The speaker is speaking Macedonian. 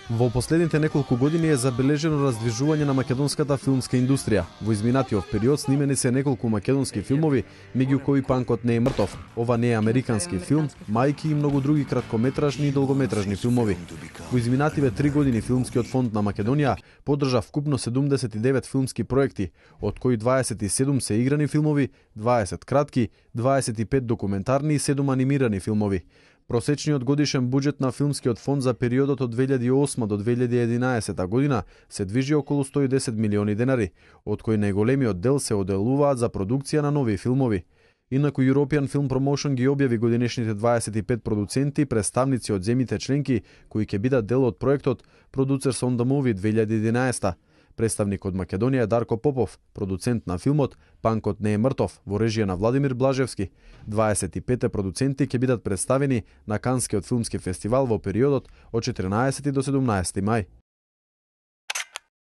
Во последните неколку години е забележено раздвижување на македонската филмска индустрија. Во изминатиот период снимени се неколку македонски филмови, меѓу кои Панкот не е мртов. Ова не е американски филм, мајки и многу други краткометражни и долгометражни филмови. Во изминативе 3 години Филмскиот фонд на Македонија поддржа вкупно 79 филмски проекти, од кои 27 се играни филмови, 20 кратки, 25 документарни и 7 анимирани филмови. Просечниот годишен буџет на Филмскиот фонд за периодот од 2008 до 2011 година се движи околу 110 милиони денари, од кои најголемиот дел се оделуваат за продукција на нови филмови. Инаку European Film Promotion ги објави годинешните 25 продуценти и представници од земјите членки кои ќе бидат дел од проектот Producers on the Movie 2011. Представник од Македонија е Дарко Попов, продуцент на филмот Панкот не е мртов, во режија на Владимир Блажевски. 25 продуценти ќе бидат представени на Канскиот филмски фестивал во периодот од 14 до 17 мај.